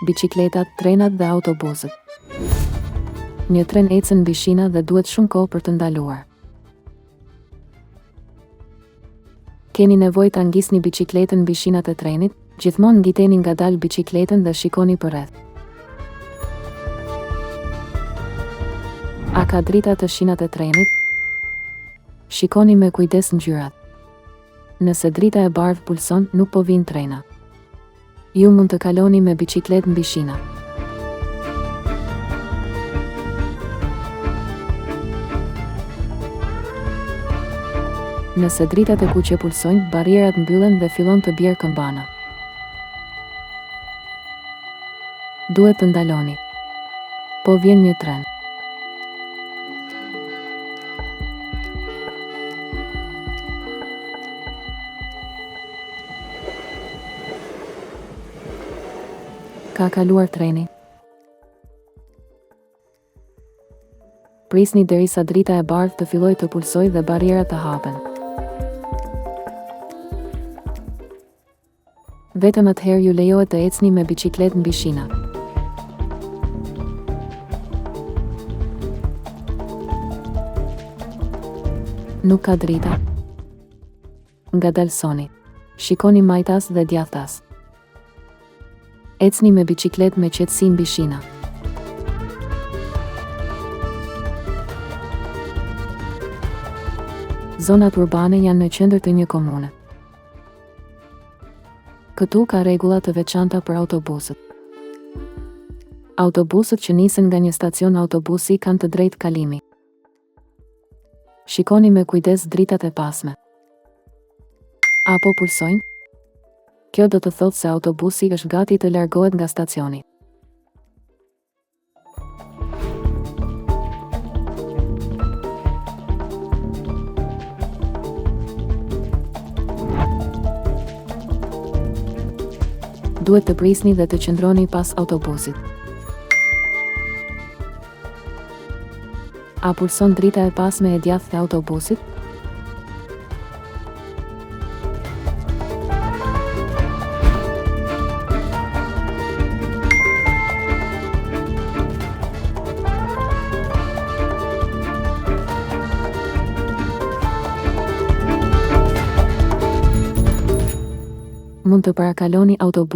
Biçikletat, trenat dhe autobusët. Një tren ecën mbi shina dhe duhet shumë kohë për të ndaluar. Keni nevojë ta ngisni biçikletën mbi shinat e trenit, gjithmonë ngiteni ngadalë biçikletën dhe shikoni përreth. A ka drita te shinat e trenit? Shikoni me kujdes ngjyrat. Nëse drita e bardhë pulson, nuk po vijnë trena. Ju mund të kaloni me biçikletë mbi shina. Nëse dritat e kuqe pulsojnë, barrierat mbyllen dhe fillon të bjerë këmbana. Duhet të ndaloni. Po vjen një tren. Ka kaluar treni. Prisni derisa drita e bardhë të fillojë të pulsojë dhe barrierat të hapen. Vetëm atëherë ju lejohet të ecni me biçikletë mbi shina. Nuk ka drita. Ngadalësoni. Shikoni majtas dhe djathtas. Ecni me biçikletë me qetësi mbi shina. Zonat urbane janë në qendër të një komune. Këtu ka rregulla të veçanta për autobusët. Autobusët që nisen nga një stacion autobusi kanë të drejtë kalimi. Shikoni me kujdes dritat e pasme. A po pulsojnë? Kjo do të thotë se autobusi është gati të largohet nga stacioni. Duhet të prisni dhe të qëndroni pas autobusit. A pulson drita e pasme e djathtë e autobusit? Mund të parakaloni autobusin.